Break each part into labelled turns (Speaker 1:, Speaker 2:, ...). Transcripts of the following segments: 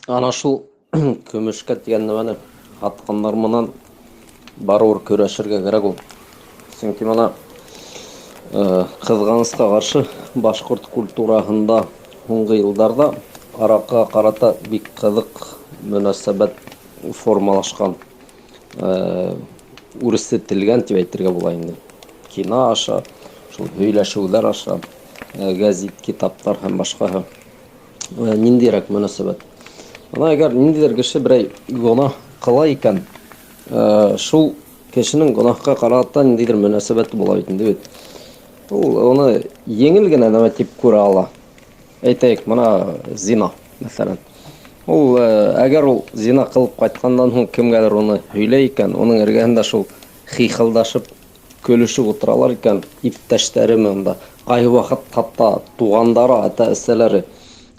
Speaker 1: Ана шул көмөшкә тигән нәмәне һатҡандар менән барыбер көрәшергә кәрәк ул. Сөнки мына ҡыҙғанысҡа ҡаршы башҡорт культураһында һуңғы йылдарҙа араҡыға ҡарата бик ҡыҙыҡ мөнәсәбәт формалашҡан, үрсетелгән тип әйтергә була инде. Кино аша, шул һөйләшеүҙәр аша, гәзит, китаптар һәм башҡаһы. Ниндәйерәк мөнәсәбәт? Бына әгәр ниндәйҙер кеше берәй гонаһ ҡыла икән, шул кешенең гонаһҡа ҡарата ниндәйҙер мөнәсәбәте була бит инде бит. Ул уны еңел генә нәмә тип күрә ала. Әйтәйек, мына зина, мәҫәлән. Ул әгәр ул зина ҡылып ҡайтҡандан һуң кемгәлер уны һөйләй икән, уның эргәһендә шул хихылдашып көлөшөп ултыралар икән, иптәштәреме унда, ҡайһы ваҡыт хатта туғандары, ата-әсәләре.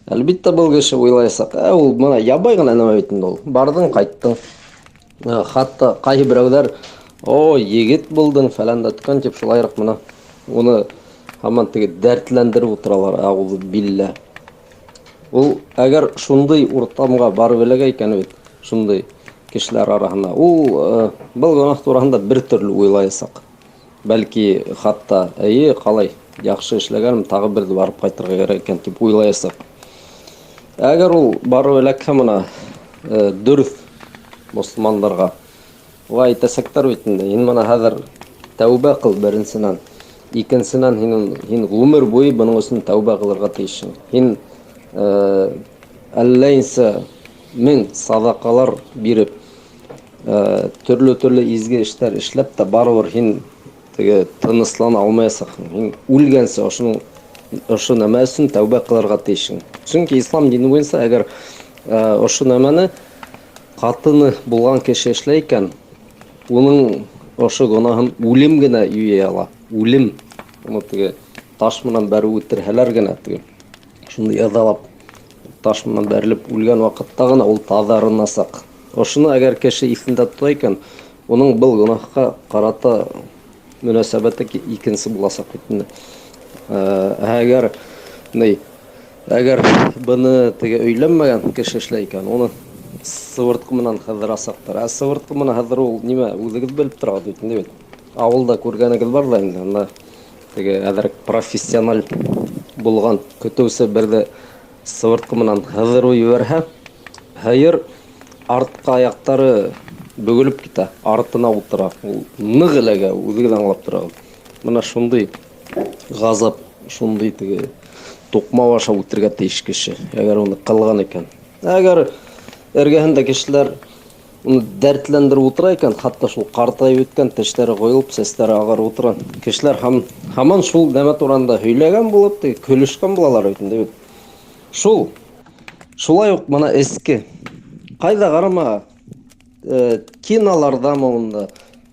Speaker 1: Әлбиттә, был кеше уйлаясаҡ, ул бына ябай ғына нәмә бит инде ул. Барҙың, ҡайттың. Хатта ҡайһы берәүҙәр, о, егет булдың, фәлән дә төкән тип шулайыраҡ мына уны һаман теге дәртләндереп ултыралар, әғүҙе биллә. Ул әгәр шундай уртамға барып эләгә икән бит, шундай кешеләр араһына, ул был гонаһ тураһында бер төрлө уйлаясаҡ. Бәлки хатта, эйе, ҡалай, яҡшы эшләгәнем, тағы берҙе барып ҡайтырға кәрәк икән тип уйлаясаҡ. Әгәр ул барып эләкһә мына дөрөҫ мосолмандарға, улай әйтәсәктәр бит инде. Һин мына хәҙер тәүбә ҡыл беренсенән, икенсенән һин ғүмер буйы бының өсөн тәүбә ҡылырға тейешһең. Һин әллә нисә мең саҙаҡалар биреп, төрлө-төрлө изге эштәр эшләп тә барыбер һин теге тыныслана алмаясаҡһың. Һин үлгәнсе ошо нәмә өсөн тәүбә ҡылырға тейешһең. Сөнки ислам дине буйынса әгәр ошо нәмәне ҡатыны булған кеше эшләй икән, уның ошо гонаһын үлем генә юя ала. Үлем. Уны теге таш менән бәреп үтерһәләр генә, теге шундай ыҙалап таш менән бәрелеп үлгән ваҡытта ғына ул таҙарынасаҡ. Ошоно әгәр кеше иҫендә тота икән, уның был гонаһҡа ҡарата мөнәсәбәте икенсе буласаҡ бит инде. Әгәр ни, әгәр быны теге өйләнмәгән кеше эшләй икән, уны сывыртҡы менән һыҙырасаҡтар. Ә сывыртҡы менән һыҙырыу ул нимә, үҙегеҙ белеп торағыҙ бит инде бит. Ауылда күргәнегеҙ бар ҙа инде, анда теге әҙерәк профессиональ булған көтөүсе берҙе сывыртҡы менән һыҙырыу ебәрһә, һыйыр артҡы аяҡтары бөгөлөп китә, артына ултыра. Ул ныҡ эләгә, үҙегеҙ аңлап торағыҙ. Мына шундай ғазап, шундай теге туҡмау аша үтергә тейеш кеше, әгәр уны ҡылған икән. Әгәр эргәһендә кешеләр уны дәртләндереп ултыра икән, хатта шул ҡартайып бөткән, тештәре ҡойолоп, сәстәре ағарып ултырған кешеләр һаман шул нәмә тураһында һөйләгән булып, теге көлөшкән булалар бит инде бит. Шул. Шулай уҡ мына эске. Ҡайҙа ҡарама, киноларҙамы унда,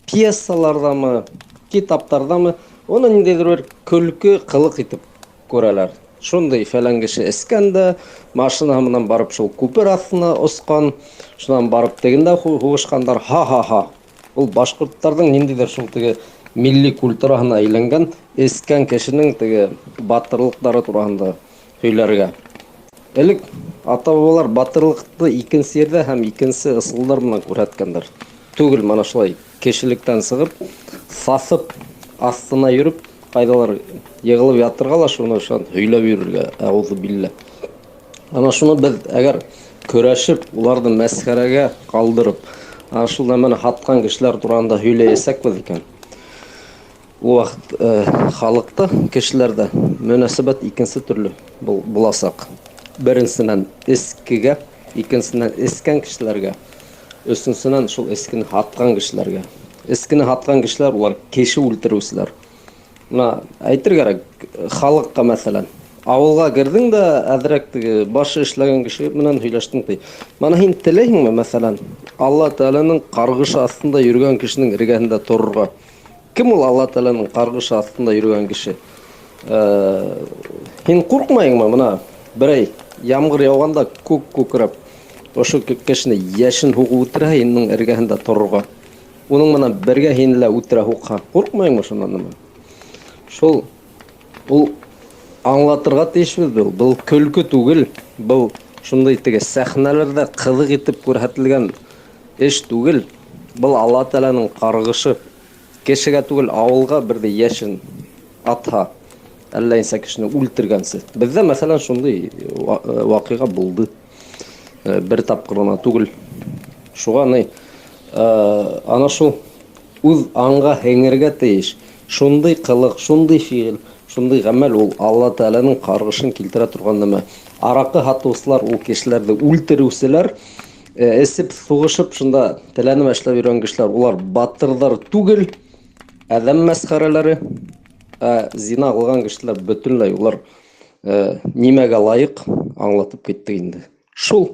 Speaker 1: пьесаларҙамы, китаптарҙамы, уны ниндәйҙер бер көлкө ҡылыҡ итеп күрәләр. Шундай фәлән кеше эскән дә, машина менән барып шул күпер аҫтына осҡан, шунан барып тегендә һуғышҡандар, ха-ха-ха. Ул башҡорттарҙың ниндәйҙер шул теге милли культураһына әйләнгән эскән кешенең теге батырлыҡтары тураһында һөйләргә. Элек ата-бабалар батырлыҡты икенсе ерҙә һәм икенсе ысулдар менән күрһәткәндәр. Түгел мына шулай кешелектән сығып, саҫып аҫтына йөрөп, ҡайҙалар йығылып ятырға ла шуны шунан һөйләп йөрөргә, әғүҙе биллә. Ана шуны беҙ әгәр көрәшеп, уларҙы мәсхәрәгә ҡалдырып, ана шул нәмәне һатҡан кешеләр тураһында һөйләйәсәкбеҙ икән, ул ваҡыт халыҡта, кешеләрҙә мөнәсәбәт икенсе төрлө буласаҡ. Беренсенән эскегә, икенсенән эскән кешеләргә, өсөнсөнән шул эскене һатҡан кешеләргә. Эскене һатҡан кешеләр улар кеше үлтереүселәр. Мына әйтер кәрәк, халыҡҡа мәҫәлән, ауылға керҙең дә әҙерәк теге башы эшләгән кеше менән һөйләштең ти. Мына һин теләйһеңме, мәҫәлән, Алла Тәғәләнең ҡарғышы аҫтында йөрөгән кешенең эргәһендә торорға? Кем ул Алла Тәғәләнең ҡарғышы аҫтында йөрөгән кеше? Һин ҡурҡмайһыңмы, мына берәй ямғыр яуғанда күк күкрәп, ошо кешене йәшен һуғып үтерһә, һин уның эргәһендә торорға. Уның менән бергә һине лә үтерә һуҡһа, ҡурҡмайһыңмы шунан нәмә? Шул ул аңлатырға тейешбеҙ был. Был көлкө түгел, был Шундай теге сәхнәләрҙә ҡыҙыҡ итеп күрһәтелгән эш түгел. Был Алла Тәғәләнең ҡарғышы. Кешегә түгел, ауылға берҙе йәшен атһа, әллә нисә кешене үлтергәнсе. Беҙҙә, мәҫәлән, шундай ваҡиға булды. Бер тапҡыр ғына түгел. Шуға ни, ана шул үҙ аңға һеңергә тейеш. Шундай ҡылыҡ, шундай фиғел, шундай ғәмәл ул Алла Тәғәләнең ҡарғышын килтерә торған нәмә. Араҡы һатыусылар, ул кешеләрҙе үлтереүселәр, эсеп, һуғышып, шунда телә нәмә эшләп йөрөгән кешеләр, улар батырҙар түгел, әҙәм мәсхәрәләре. Ә зина ҡылған кешеләр бөтөнләй улар нимәгә лайыҡ, аңлатып киттек инде. Шул.